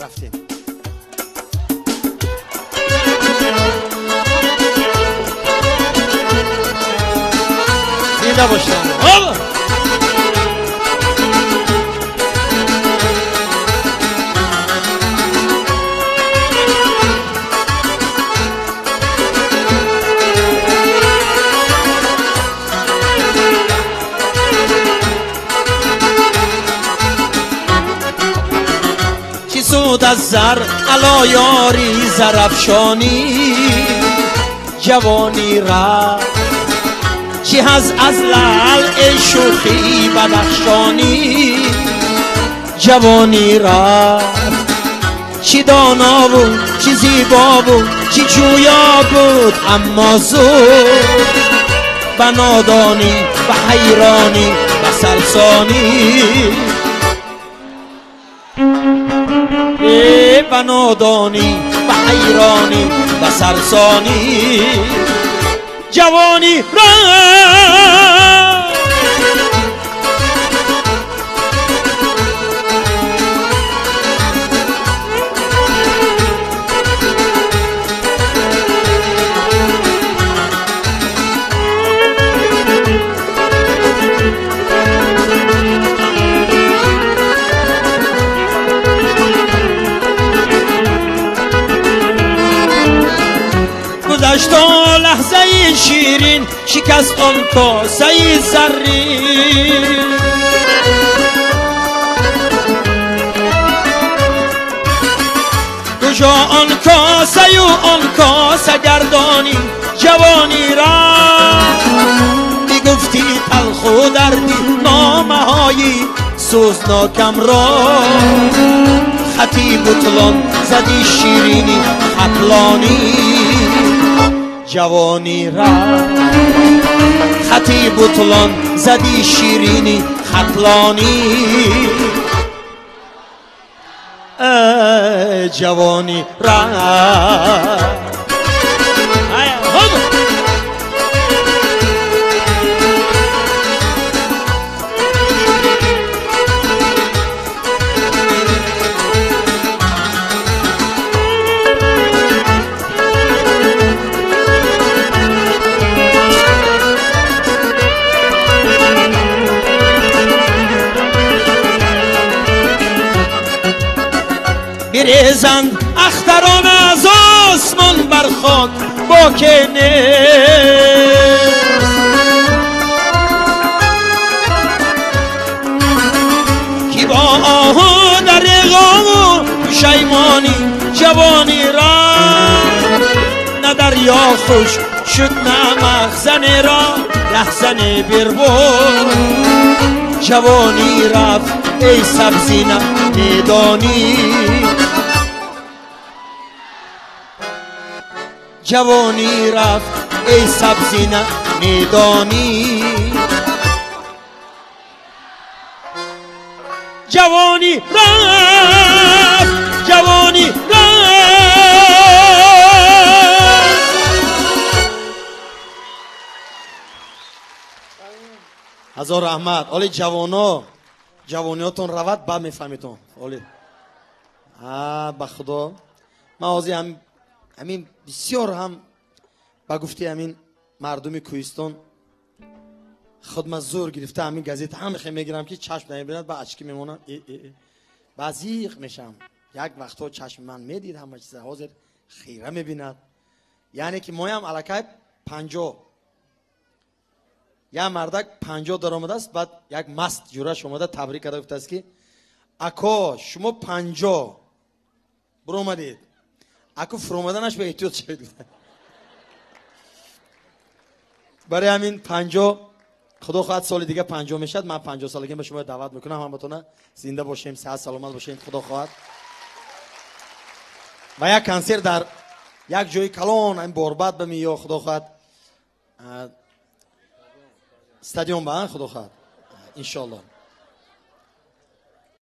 Рафтем. Зинда бошед. سود از زر علا یاری زرفشانی جوانی را چی از لعل ای شوخی بدخشانی جوانی را چی دانا بود چی زیبا بود چی جویا بود اما زود به نادانی به حیرانی به سرسانی به نادانی به حیرانی به سرسانی جوانی را گذشت لحظه شیرین شکست آن کاسه زرین کجا آن کاسه و آن کاسه گردانی جوانی را میگفتی تلخ و دردی نامه های سوزناکم را خطی بطلان زدی شیرینی خطلانی جوانی را خطی بطلان زدی شیرینی خطلانی جوانی را بریزند اختران از آسمان بر خاک باک نیست کی با آهو در غم و پشیمانی جوانی را نه دریا خوش شد نه مخزن را رهزن بربود جوانی رفت ای سبزینه میدانی جوانی رفت ای سبزینه میدانی جوانی رفت جوانی رفت. هزار رحمت. оли ҷавоно ҷавониётон равад ба мефаҳмитон. Оли ба худо ман ҳозир ҳамин бисёр ҳам ба гуфти ҳамин мардуми кӯҳистон худма зӯр гирифта ҳамин газета ҳам хе мегирам ки чашм намебинад ба очки мемонам ба зиқ мешам. Як вақтҳо чашми ман медид ҳама чиза, ҳозир хира мебинад. Яъне ки моям аллакай 50 як мардак 50 даромадааст, баъд як маст ҷураш омада табрик карда гуфтааст ки ако шумо 50 буромадед, ако фуромаданаш ба эҳтиёт шавед. Барои ҳамин 50 худо хоҳад соли дига 50 мешавад. Ман 50 солагиам ба шумо даъват мекунам, ҳаматона зинда бошем, сиҳат саломат бошем, худо хоҳад. Ва як консерт дар як ҷои калон ҳамин борбад ба миё худо хоҳад стадион ба худо хоҳад иншоалло.